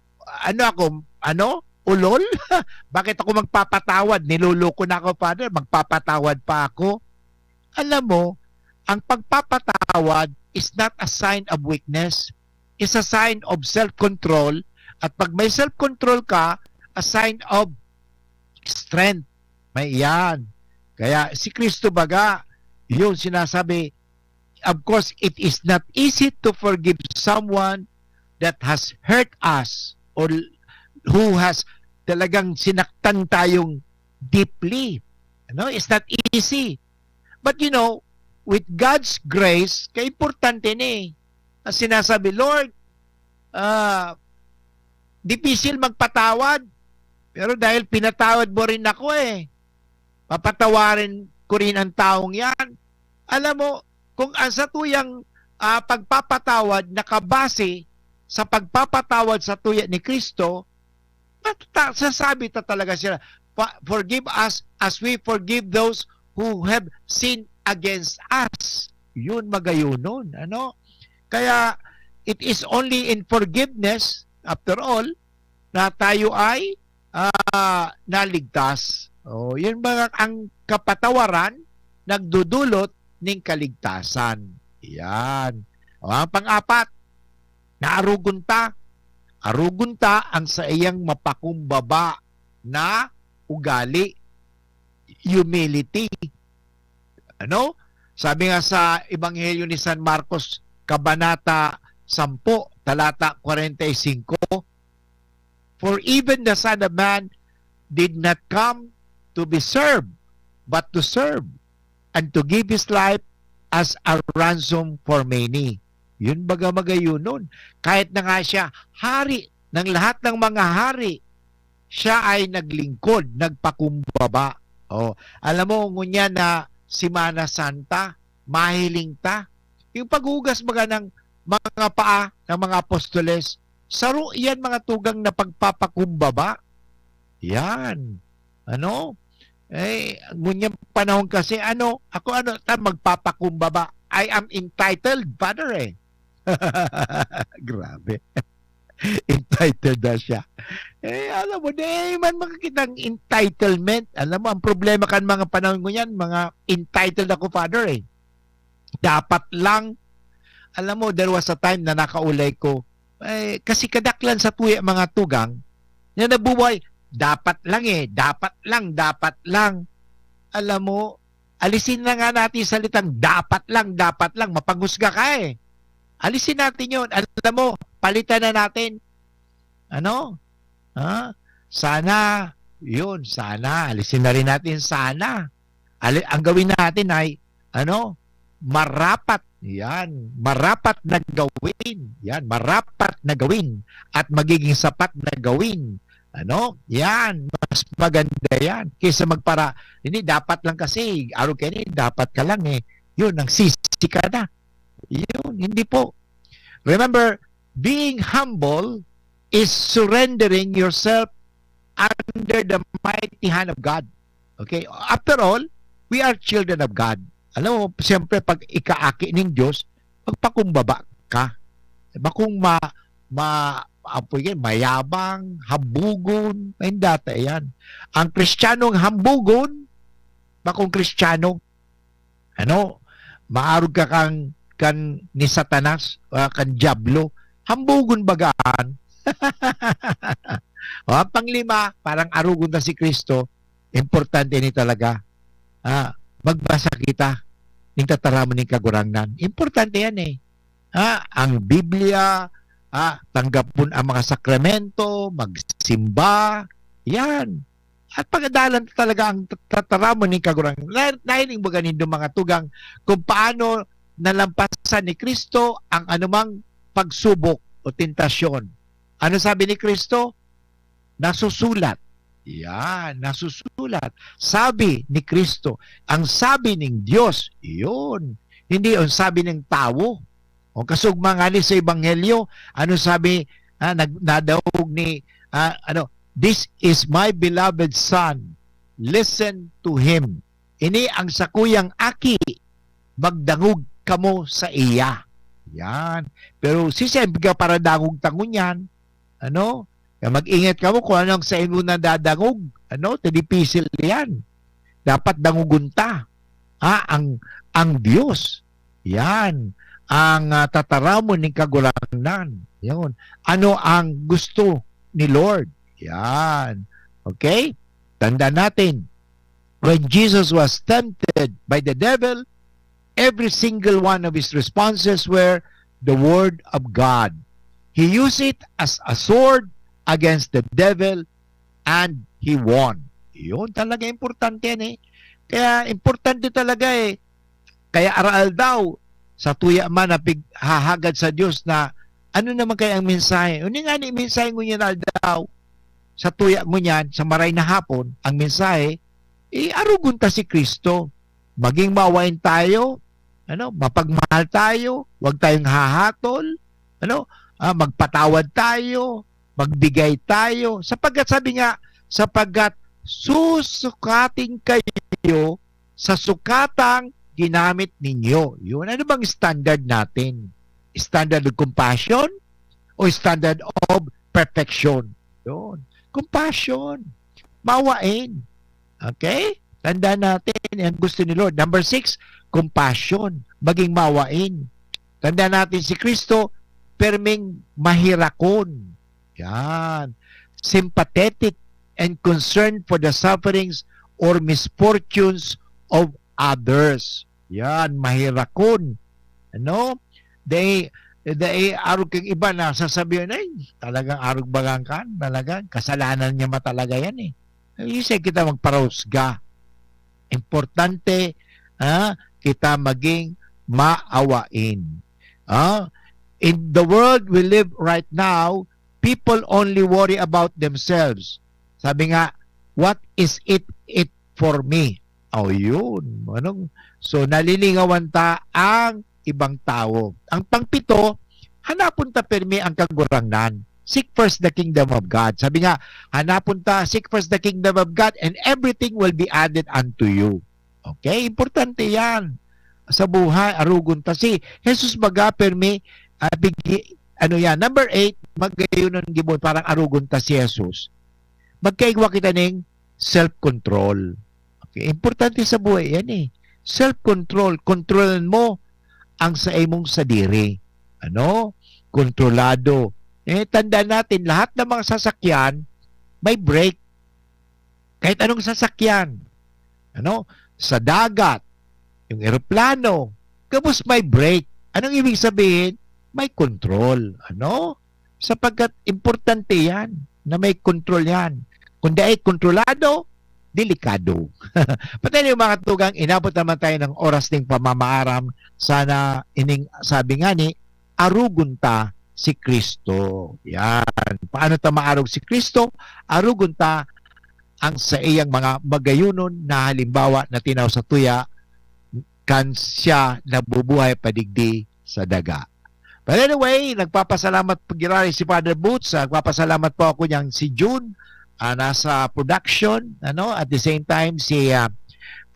ano ako? Ano? Ulol? Bakit ako magpapatawad? Niloloko na ako, Father. Magpapatawad pa ako? Alam mo, ang pagpapatawad is not a sign of weakness. It's a sign of self-control. At pag may self-control ka, a sign of strength. May iyan. Kaya si Kristo baga, yun sinasabi, of course, it is not easy to forgive someone that has hurt us or who has talagang sinaktan tayong deeply. Ano? It's not easy. But you know, with God's grace, kaimportante ni. Ang sinasabi, "Lord, ah, dipisil magpatawad, pero dahil pinatawad mo rin ako eh, papatawarin ko rin ang taong yan." Alam mo, kung ang satuyang, ah, pagpapatawad nakabase sa pagpapatawad sa tuya ni Kristo, nata-, sasabi ta talaga sila, "Pa-, forgive us as we forgive those who have sinned against us." Yun magayonon, ano? Kaya, it is only in forgiveness, after all, na tayo ay, ah, naligtas. Oh, yun mga ang kapatawaran nagdudulot ning kaligtasan. Yan. O, ang pang-apat, naarugon ta. Arugon ta ang saiyang mapakumbaba na ugali, humility. Ano? Sabi nga sa Ebanghelyo ni San Marcos, Kabanata sampu, talata kwarenta y singko, "For even the Son of Man did not come to be served, but to serve, and to give his life as a ransom for many." Yun baga magayonon. Kahit na nga siya, hari ng lahat ng mga hari, siya ay naglingkod, nagpakumbaba. Oh, alam mo, ngunyan na Semana Santa, mahiling ta. Yung paghugas baga ng mga paa ng mga apostoles, saro yan mga tugang na pagpapakumbaba. Yan. Ano? Eh, ngunyan panahon kasi, ano, ako ano, ta, magpapakumbaba. I am entitled, Father, eh. Grabe. Entitled na siya. Eh, alam mo, di man makikitang entitlement. Alam mo, ang problema kan mga panahon ngunyan, mga entitled ako, Father, eh. Dapat lang. Alam mo, there was a time na nakaulay ko, eh, kasi kadaklan sa tuya mga tugang, na nabubuhay, "Dapat lang eh, dapat lang, dapat lang." Alam mo, alisin na nga natin yung salitang "dapat lang, dapat lang." Mapanghusga ka eh. Alisin natin yun. Alam mo, palitan na natin. Ano? Ha? Sana, yun, sana. Alisin na rin natin sana. Ali-, ang gawin natin ay, ano, marapat. Yan. Marapat na gawin. Yan. Marapat na gawin. At magiging sapat na gawin. Ano? Yan. Mas maganda yan. Kaysa magpara-, hindi, dapat lang kasi. Araw kayo ni, dapat ka lang eh. Yun, ang sisi ka na. Yun, hindi po. Remember, being humble is surrendering yourself under the mighty hand of God. Okay? After all, we are children of God. Alam mo, siyempre, pag ikaaki ning Diyos, magpakumbaba ka. Bakong ma-, ma-, apoy yan, mayabang, hambugon, may data yan. Ang Kristiyanong hambugon, bakong Kristiyano, ano, maarog ka kan, kan ni Satanas, ah, kan Diablo, hambugon bagaan. O, ang panglima, parang arugon ta si Kristo, importante ni talaga. Ah, magbasa kita ning tataramon ning Kagurangnan. Importante yan eh. Ah, ang Biblia, ah, tanggapon ang mga sakramento, magsimba, yan. At pagadalan talaga ang tataramon ning Kagurangnan. Na-, nahiling ba ganindo mga tugang kung paano nalampasan ni Kristo ang anumang pagsubok o tentasyon? Ano sabi ni Kristo? Nasusulat. Yan, nasusulat. Sabi ni Kristo, ang sabi ning Diyos, yun. Hindi yung sabi ng tawo. O kasugma nga ni sa Ebanghelyo, ano sabi, ah, nag-, nadangog ni, ah, ano, "This is my beloved son, listen to him." Ini ang sakuyang aki, magdangog kamo sa iya. Yan. Pero sisay ka para dangog ta ngunyan, ano? Kaya mag-ingat kamo kung ano ang sa imo nadadangog, ano? Te dipisil yan. Dapat dangogon ta, ha? Ang, ang Diyos. Yan. Ang, ah, tataramon ning Kagurangnan. Yun. Ano ang gusto ni Lord? Yan. Okay? Tandaan natin, when Jesus was tempted by the devil, every single one of his responses were the word of God. He used it as a sword against the devil and he won. Yun talaga importante yan eh. Kaya importante talaga eh. Kaya aral daw, sa tuya man na pig-, hahagad sa Diyos na ano naman kaya ang mensahe? Uni nga ni mensahe ngunyan aldaw, sa tuya ngunyan, sa maray na hapon, ang mensahe, iarugon ta si Kristo. Maging mawain tayo, Ano, mapagmahal tayo, huwag tayong hahatol, ano, ah, magpatawad tayo, magbigay tayo. Sapagkat sabi nga, "Sapagkat susukatin kayo sa sukatang ginamit ninyo." Yun. Ano bang standard natin? Standard of compassion o standard of perfection? Yun. Compassion. Mawain. Okay? Tandaan natin, yan gusto ni Lord. Number six, compassion. Maging mawain. Tandaan natin si Kristo, perming mahirakon. Yan. Sympathetic and concerned for the sufferings or misfortunes of others. Yan, mahirakon. Ano? Dai, dai arog kang iba na sasabihin, "Ay, talagang arog bagang kan, talagang kasalanan niya ma talaga yan eh." Ay, isa kita magparahusga. Importante, ah, kita maging maawain. Ah, in the world we live right now, people only worry about themselves. Sabi nga, "What is it, it for me?" Oh, yun. Anong, so, nalilingawan ta ang ibang tawo. Ang pangpito, hanapon ta pirmi ang Kagurangnan. Seek first the kingdom of God. Sabi nga, hanapon ta, "Seek first the kingdom of God and everything will be added unto you." Okay? Importante yan sa buhay, arugon ta. Si Jesus baga, pirmi, ah, bigi-, ano yan? Number eight, magayon ang gibon, parang arugon ta si Jesus. Magkaigwa kita ning self-control. Okay? Importante sa buhay yan eh. Self-control. Kontrolan mo ang sa imong sadiri. Ano? Kontrolado. Eh, tandaan natin, lahat ng mga sasakyan, may brake. Kahit anong sasakyan. Ano? Sa dagat, yung eroplano, gabos may brake. Anong ibig sabihin? May control. Ano? Sapagkat importante yan, na may control yan. Kung dai kontrolado, delikado. Pati yung mga tugang, inabot naman tayo ng oras ning pamamaaram. Sana ining sabi nga ni, arugon ta si Kristo. Yan. Paano ta maarog si Kristo? Arugon ta ang sa iyang mga magayonon na halimbawa na tinaw sa tuya kan siya nabubuhay pa digdi sa daga. But anyway, nagpapasalamat po giraray si Father Boots. Ah, nagpapasalamat po ako niyang si June, ah, nasa production, ano, at the same time si, ah,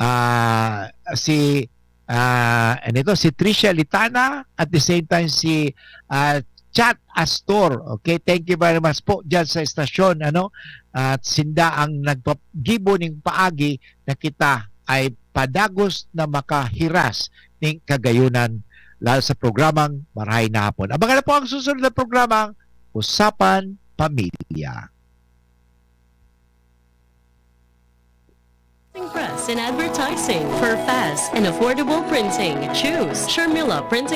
ah, si, ah, ano ito, si Tricia Litana, at the same time si, ah, Chat Astor. Okay, thank you very much po diyan sa estasyon, ano, at sinda ang nagpagibo ning paagi na kita ay padagos na makahiras ning kagayonan, lalo sa programang Marahay na Hapon. Abangan na po ang susunod na programang Usapan Pamilya. Press and advertising for fast and affordable printing. Choose Sharmila Printing.